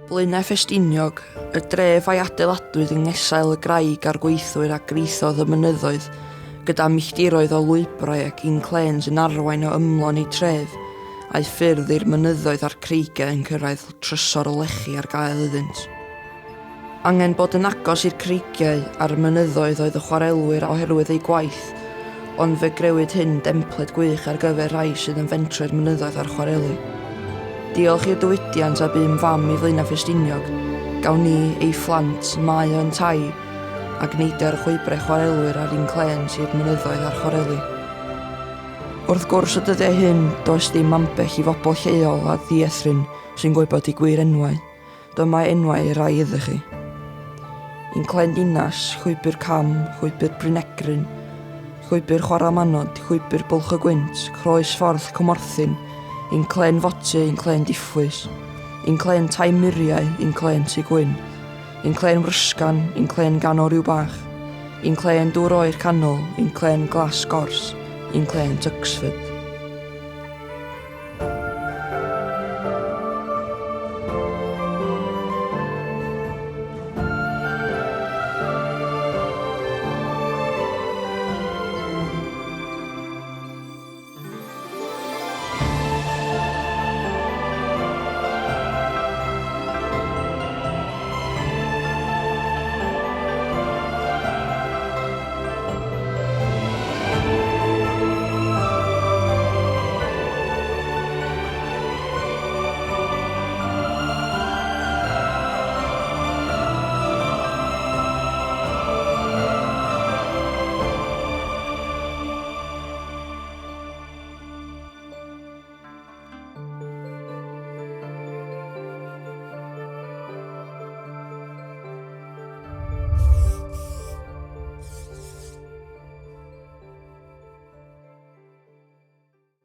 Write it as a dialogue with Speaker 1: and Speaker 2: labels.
Speaker 1: Blaenau Ffestiniog, y dref a'i adeiladwyd yng ngesail y graig a'r gweithwyr a greithodd y mynyddoedd, gyda milltiroedd o lwybrau ac inclêns yn arwain o ymlon eu tref, a'u ffyrdd i'r mynyddoedd a'r creigiau yn cyrraedd trysor o lechi ar gael iddynt. Angen bod yn agos i'r creigiau a'r mynyddoedd oedd y chwarelwyr oherwydd eu gwaith, ond fe grëwyd hyn dempled gwych ar gyfer rhai sydd yn fentro i'r mynyddoedd a'r chwareli. Diolch i'r diwydiant a bu'n fam i Flaenau Ffestiniog, gawn ni, ei phlant, mae o'n tai, ac neidio ar y chwybrau chwarelwyr a'r inclêns i'r mynyddoedd a'r chwareli. Wrth gwrs y dyddiau hyn, does dim ambell i fobl lleol a ddiethryn sy'n gwybod eu gwir enwau. Dyma enwau rai iddo chi. Inclên Dinas, Llwybr Cam, Llwybr Brynegryn, Llwybr Chwarae Manod, Llwybr Bwlch y Gwynt, Croes Ffordd Cwmorthin, Inclên Foty, Inclên Diffwys, Inclên Tai Muriau, Inclên Tŷ Gwyn, Inclên Wrysgan, Inclên Ganol Rhyw Bach, Inclên Dŵr Oer Canol, Inclên Glas Gors, Inclên Tuxford.